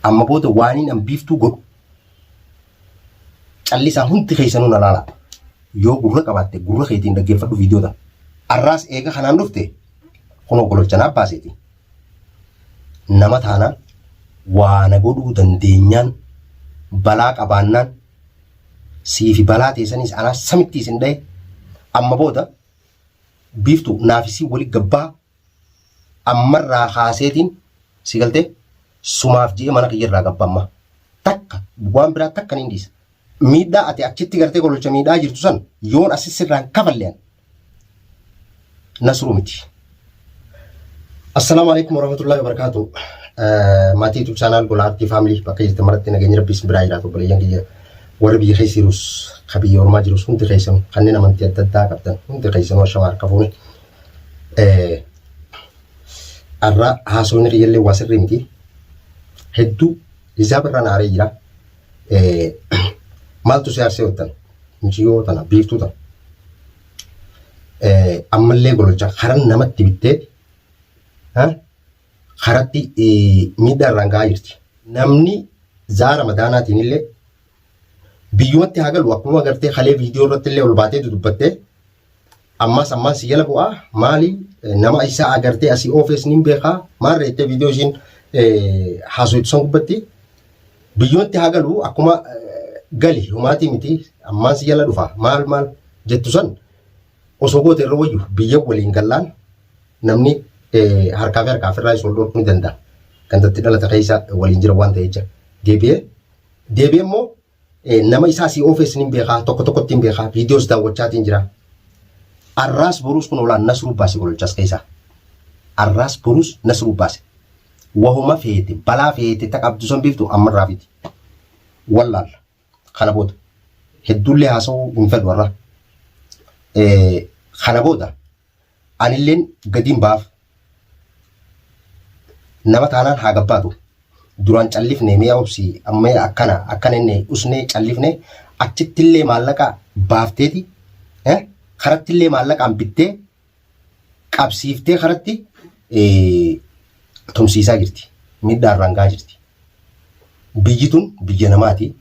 Amma booda waaniin an biiftuu godhu callisaa hundi keessanuu na laalaa. Yoo gurra qabaatte gurra keetiin dhaggeeffadhu viidiyoo tana. Arraas eega kanaan dhufte kunoo gololcha naa baaseeti. Nama taanaan waa na godhuu dandeenyaan balaa qabaannaan siifi balaa teessaniis anaa samitti isin dhaye amma booda biiftuu naaf isii wali gabbaa ammarraa kaaseetiin si galtee sumaaf je'ee mana kiyya irraa gabba amma takka waan biraa takka niin dhiisa. Miidhaa ati achitti gartee gololcha miidhaa jirtu san yoon asi sirraan kafalle an nasruu miti. Assalaamu alaikum warahmatullahi wabarakatuh. Maatii YouTube channel Gola Artii Family bakka jirtan maratti nageenyi Rabbii isin biraa jiraatu obboleeyyan kiyya warri biyya keessa jirus ka biyya ormaa jirus hundi keessan kanneen amantii adda addaa qabdan hundi keessanuu ashamaa harka fuune. Har'a haasofni kiyyallee waa sirrii miti. Hedduu hisaaba irraa na aaree jira. Maaltu si aarsee jettan? Muciyyoo tana biiftuu tana. Ammallee gololcha karan namatti bittee karatti miidhaa irraan gahaa jirti. Namni zaa ramadaanaatiin illee biyyumatti haa galu akkuma agartee kalee viidiyoo irratti illee ol baatee dudubbattee ammaas ammaan si jala bu'aa maali nama isaa agartee asii oofees niin beekaa maal reettee viidiyoo ishiin haasoitu san gubbatti biyyumatti haa galu akkuma gali humaatii miti ammaan si jala dhufa maal maal jettu san osoo goote irra wayyu biyya waliin gallaan namni harkaa fi harkaa ofirraa isa ol dhorkuu ni danda'a. Gandatti dhalata keessa waliin jira waan ta'eef jecha deebi'ee deebi'ee immoo Nama isaa sii oofees nin beekaa tokko tokkotti hin beekaa viidiyoos daawwachaatiin jira. Arraas boruus kun olaan nasruu baase gololchas keessaa. Arraas boruus nasruu baase. Wahuma feete balaa feete ta qabdu san biiftu ammarraa fiti. Wallaalla kana booda hedduullee haasa'uu hin fedhu har'a. Kana booda Anilleen gadiin baaf. Nama taanaan haa gabbaatu. Duraan callifne mee obsi amma akkana akkana inni usnee callifne achittillee maallaqa baafteeti karattillee maallaqaan bittee qabsiiftee karatti tumsiisaa jirti. Miidhaa irraan gahaa jirti. Biyyi tun biyya namaati.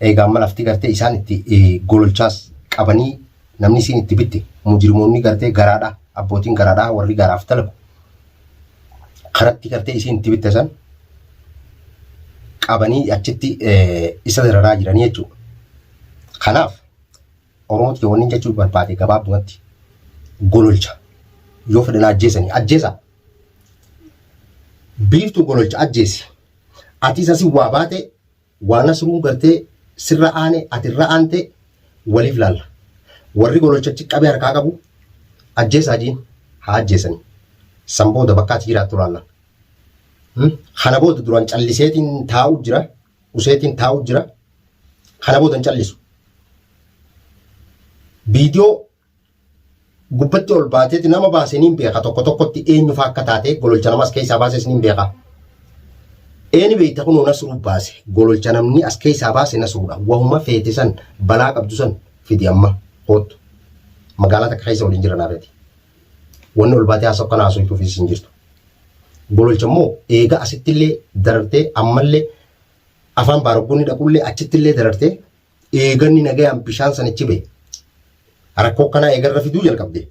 Egaa amma lafti gartee isaan itti gololchaas qabanii namni isiin itti bitte mujrimoonni gartee garaadha abbootiin garaadha warri garaaf dalagu karatti gartee isiin itti bitte san qabanii achitti isa dararaa jiranii jechuudha. Kanaaf Oromooti wanni jechuu barbaade gabaabumatti gololcha yoo fedhan ajjeesanii ajjeesaa. Biiftuu gololcha ajjeesi. Atis asi waa baate waa nasruun gartee sirra aane ati irra aante waliif laalla. Warri gololcha achi qabee harkaa qabu ajjeesaa jiin haa ajjeesanii. San booda bakka ati jiraattu laalla. Kana booda duraan calliseetiin taa'u jira. Useetiin taa'u jira. Kana booda hin callisu. Viidiyoo gubbatti ol baateeti nama baase niin beeka tokko tokkotti eenyu faa akka taate gololcha nama as keessaa baases niin beeka. Eeni beekta kunoo nasruu baase gololcha namni as keessaa baase nasruudha wahuma feete san balaa qabdu san fidi amma koottu magaalaa takka keessa waliin jira naafeeti. Wanni ol baatee haasa'u kana haasoftuufis hin jirtu. Gololcha immoo eega asittillee darartee ammallee afaan baaroggoonni dhaqullee achittillee darartee Eeganni nagayaan bishaan sanichi bahe rakkoo akkanaa eegarra fiduu jalqabde.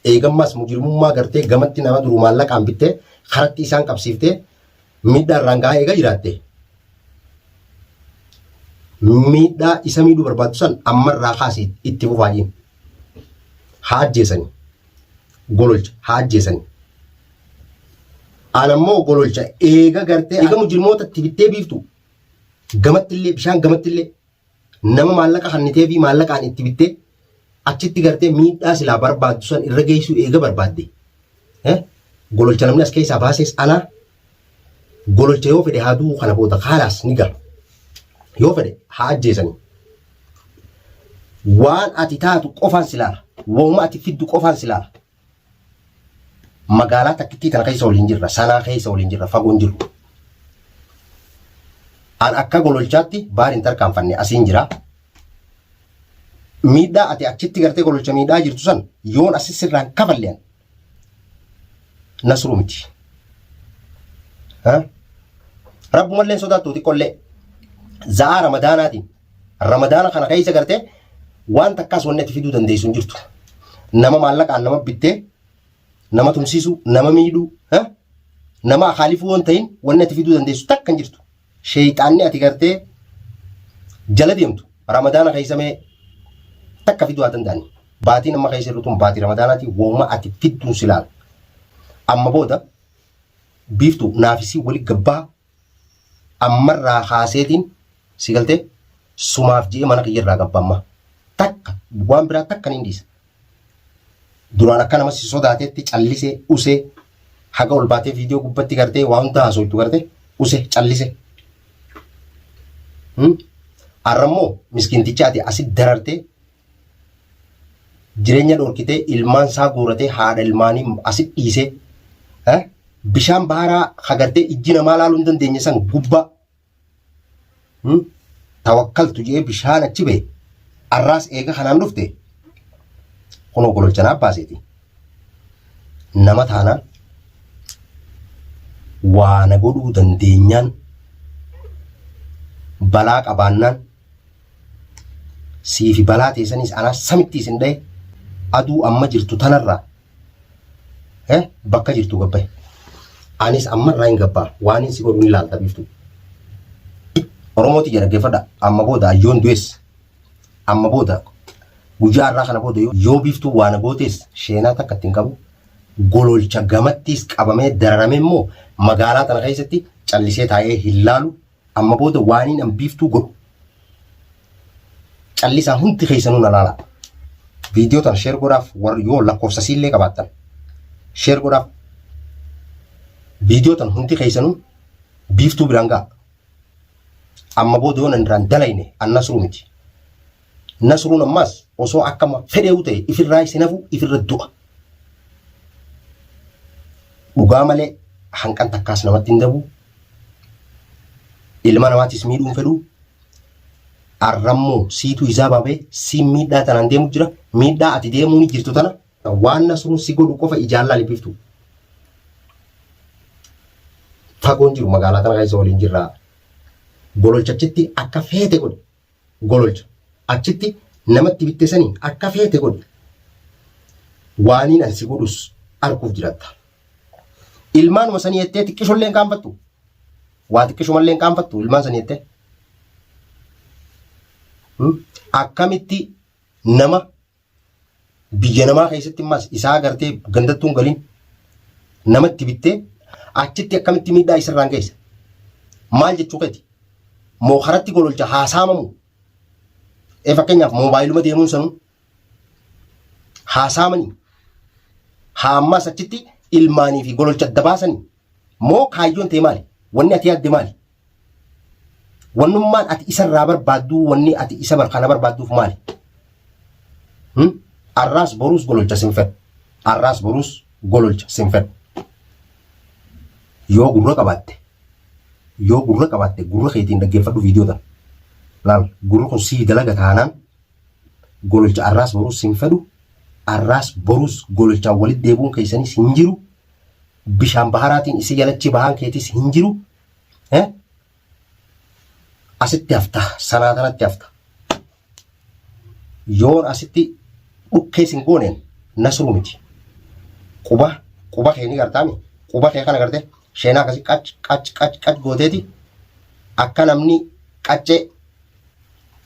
Eegammaas mujrimummaa gartee gamatti nama duru maallaqaan bittee karatti isaan qabsiiftee miidhaa irraan gahaa eega jiraatte. Miidhaa isa miidhuu barbaaddu san ammarraa kaasii itti fufaa jiin. Haa ajjeesanii. Gololcha haa ajjeesanii. An ammoo gololcha eega gartee eega mujrimoota itti bittee biiftu gamattillee bishaan gamattillee nama maallaqa kannitee fi maallaqaan itti bittee achitti gartee miidhaa silaa barbaaddu san irra geessuu eega barbaadde. Gololcha namni as keessaa baases anaa gololcha yoo fedhe haa du'uu kana booda kaalaas ni gala. Yoo fedhe haa ajjeesanii. Waan ati taatu qofaan si laala. Waanuma ati fiddu qofaan si laala. Magaalaa takkittii tana keessa waliin jirra. Sanaa keessa waliin jirra. Fagoon jiru. An akka gololchaatti baar hin tarkaanfanne asiin jira. Miidhaa ati achitti gartee gololcha miidhaa jirtu san yoon asi sirraan kafalleen nasruu miti. Rabbumallee hin sodaattu xiqqollee. Za'aa ramadaanaatiin ramadaana kana keessa gartee waan takkaas wanni ati fiduu dandeessu hin jirtu. Nama maallaqaan nama bittee nama tumsiisuu, nama miidhuu, nama akaalifuu waan ta'in wanni ati fiduu dandeessu takka hin jirtu. Sheeyxaanni ati gartee jala deemtu ramadaana keessa mee takka fiduu haa danda'ani. Baatiin amma keessa jirtu tun baatii ramadaanaati wooma ati fidduun si laala. Amma booda biiftuu naafisii wali gabbaa ammarraa kaaseetiin si galtee sumaaf je'ee mana kiyya irraa gabba amma. Takka waan biraa takka niin dhiisa. Duraan akka nama si sodaateetti callisee usee haga ol baatee viidiyoo gubbatti gartee waa hunda haasoytu gartee use callise. Har'a immoo miskiinticha ati asi darartee jireenya dhorkitee ilmaan isaa guuratee haadha ilmaanii asi dhiisee bishaan baharaa hagartee ijji namaa laaluu hin dandeenye san gubbaa Tawakkaltu jedhee bishaan achi ba'e arraas eega kanaan dhufte kunoo gololcha naaf baaseeti. Nama taanaan waa na godhuu dandeenyaan balaa qabaannaan siifi balaa teessanis anaa samitti isin dha'e aduu amma jirtu tanarraa Bakka jirtu gabbaye. Anis ammarraa hin gabbaa. Waan si godhu ni laalta biiftuu. Oromoo tiyya dhaggeeffadha. Amma booda ayyoon du'es. Amma booda guyyaa har'aa kana booda yoo biiftuu waan gootes sheenaa takka ittiin qabu. Gololcha gamattiis qabamee dararamee immoo magaalaa tana keessatti callisee taa'ee hin laalu. Amma booda waaniin an biiftuu godhu callisaa hundi keessanuu na laala. Viidiyoo tana sheer godhaaf warri yoo lakkoofsa siillee qabaattan sheer godhaaf viidiyoo tana hundi keessanuu biiftuu biraan ga'a. Amma booda yoo nan irraan dalayne an nasruu miti. Nasruun ammaas osoo akkama fedheewu ta'e ifirraa isin hafu ifirra du'a. Dhugaa malee hanqan takkaas namatti hin dabu. Ilma namaatis miidhuu hin fedhu. Arrammoo siitu isaa baabee siin miidhaa tanaan deemu jira. Miidhaa ati deemuu ni jirtu tana waan nasruun si godhu qofa ijaan laali biftu. Fagoon jiru magaalaa tana keessa waliin jirra. Gololchachitti akka feete godhi. Gololcha. Achitti namatti bitte sanii akka feete godhi. Waaniin an si godhus arguuf jiratta. Ilmaanuma sanii jettee xiqqishollee hin qaanfattu. Waa xiqqishumallee hin qaanfattu ilmaan sanii jettee. Akkamitti nama biyya namaa keessatti immas isaa gartee gandattuu hin galin namatti bittee achitti akkamitti miidhaa isarraan geessa? Maal jechuu keeti? Moo karatti gololcha haa saamamu? Ee fakkeenyaaf moobaayiluma deemuun sanuu haa saamanii haa ammaas achitti ilmaanii fi gololcha adda baasanii moo kaayyoon tee maali? Wanni ati yaadde maali? Wannummaan ati isarraa barbaadduu wanni ati isa kana barbaadduuf maali? Arraas boruus gololcha sin fedhu. Arraas boruus gololcha sin fedhu. Yoo gurra qabaatte yoo gurra qabaatte gurra keetiin dhaggeeffadhu viidiyoo tana. Laal gurri kun sii dalaga taanaan gololcha arraas boruus sin fedhu. Arraas boruus gololchaan walitti deebi'uun keessanis hin jiru. Bishaan baharaatiin isii jalachi bahaan keetis hin jiru. Eh? Asitti hafta. Sanaa tanatti hafta. Yoon asitti dhukkee sin gooneen nasruu miti. Quba quba kee ni gartaami. Quba kee kana garte sheenaa akkasii qac qac qac qac gooteeti akka namni qaccee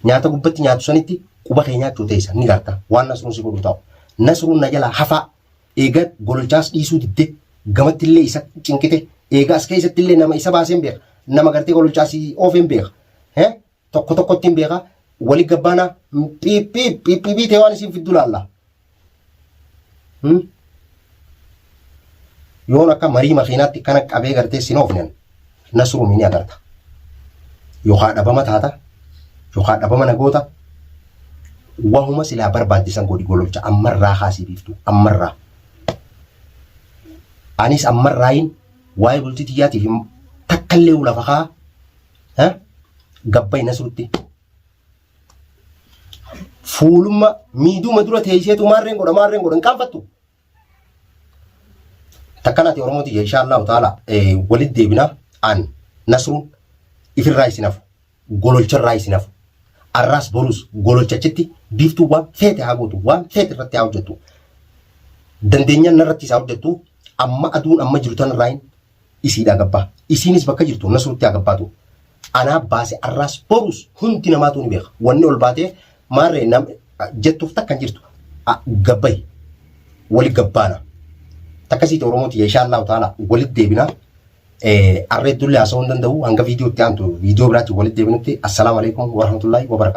nyaata gubbatti nyaatu sanitti quba kee nyaachuu teessa ni garta waan nasruun si godhu ta'u. Nasruun na jalaa hafaa Eega gololchaas dhiisuu didde gamattillee isa cinqite eega as keessattillee nama isa baaseen beeka nama gartee gololchaa si oofeen beeka eh tokko tokkotti hin beeka wali gabbaana phiiphii phiiphii ta'e waan isin fiddu laalla. Yoon akka marii makiinaatti kana qabee gartee sin oofnen nasruu ni agarta. Yookaan dhabama taata yookaan dhabama nagoota wahuma silaa barbaadde san godhi gololcha ammarraa kaasii biiftu ammarraa. Anis ammarraayin waa'ee bultii tiyyaatiif takkallee lafa kaa gabbayi nasrutti. Fuulumma miiduma dura teesseetu maarreen godha maarreen godha hin qaanfattu. Takkanati Oromoo tiyya insha Allahu ta'ala walitti deebina an Nasruun Ifirraa isin hafu. Gololcharraa isin hafu. Arraas borus gololchachitti biiftuu waan feete haa gootu, waan feete irratti haa hojjettu. Dandeenyaan narratti isaa hojjettu amma aduun amma jiru tanarraayin isiidhaa gabbaa. Isiinis bakka jirtu nasrutti haa gabbaatu. Anaa baase arraas borus hundi namaatu ni beeka. Wanni ol baatee maarree nam jettuuf takka hin jirtu. Gabbayi. Wali gabbaana. Takkasiiti Oromoo tiyya inshaa Allahu ta'ala walitti deebina. Arra hedduullee haasa'uu hin danda'u. Hanga viidiyoo itti aantu viidiyoo biraatiin walitti deebinutti assalaamu alaikum warahmatullahi wabarakaatu.